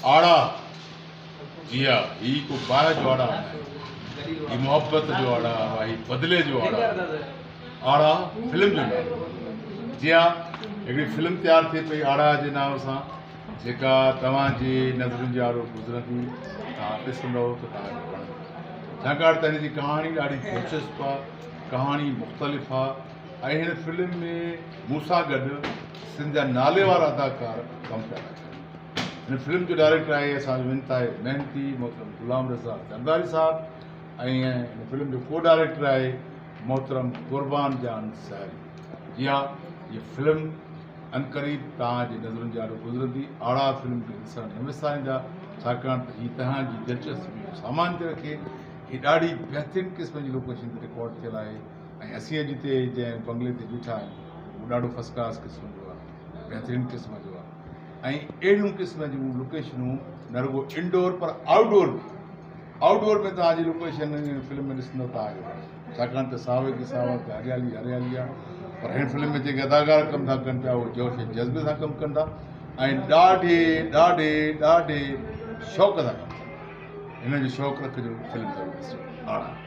آڙاهه، جي ها، هي ڪو باهه جو آڙاهه ناهي، هي محبت جو آڙاهه آهي، هي بدلي جو آڙاهه آهي. آڙاهه فلم جو نالو آهي. جي ها، هڪڙي فلم تيار ٿئي پئي آڙاهه جي نالي سان، جيڪا توهان جي نظرن جي آڏو گذرندي، توهان ڏسندؤ ته توهان کي وڻندي. ڇاڪاڻ ته هن جي ڪهاڻي ڏاڍي دلچسپ آهي، ڪهاڻي مختلف آهي ۽ هن فلم ۾ مون سان گڏ سنڌ جا ناليوارا اداڪار ڪم پيا ٿا ڪن. هن فلم جو ڊائريڪٽر آهي اسان جو انتهائي محنتي محترم غلام رضا زرداري صاحب ۽ هن فلم جو ڪو ڊائريڪٽر آهي محترم قربان جان سحري. جي ها، هيء فلم عنقريب توهان جي نظرن جي آڏو گذرندي. آڙاهه فلم کي ڏسڻ نه وساريندا، ڇاڪاڻ ته هي توهان جي دلچسپي جو سامان ٿي رکي. هي ڏاڍي بهترين قسم جي لوڪيشن تي رڪارڊ ٿيل آهي ۽ اسين اڄ هتي جنهن بنگلي تي بيٺا آهيون اهو ڏاڍو فرسٽ ڪلاس قسم جو آهي، بهترين قسم جو آهي. ۽ اهڙيون قسم جون لوڪيشنون نه رڳو انڊور پر آئوٽ ڊور به. آئوٽ ڊور ۾ توهان جي لوڪيشن هن فلم ۾ ڏسندو توهان کي وڻندي، ڇاڪاڻ ته ساوڪ ئي ساوڪ، هريالي هريالي آهي. پر هن فلم ۾ جيڪي اداڪار ڪم ٿا ڪن پيا اهي جوش ۽ جذبي سان ڪم ڪن ٿا ۽ ڏاڍي ڏاڍي ڏاڍي شوق سان ڪم ٿا ڪن. هنن جو شوق رکجو، فلم ضرور ڏسجو. آڙاهه.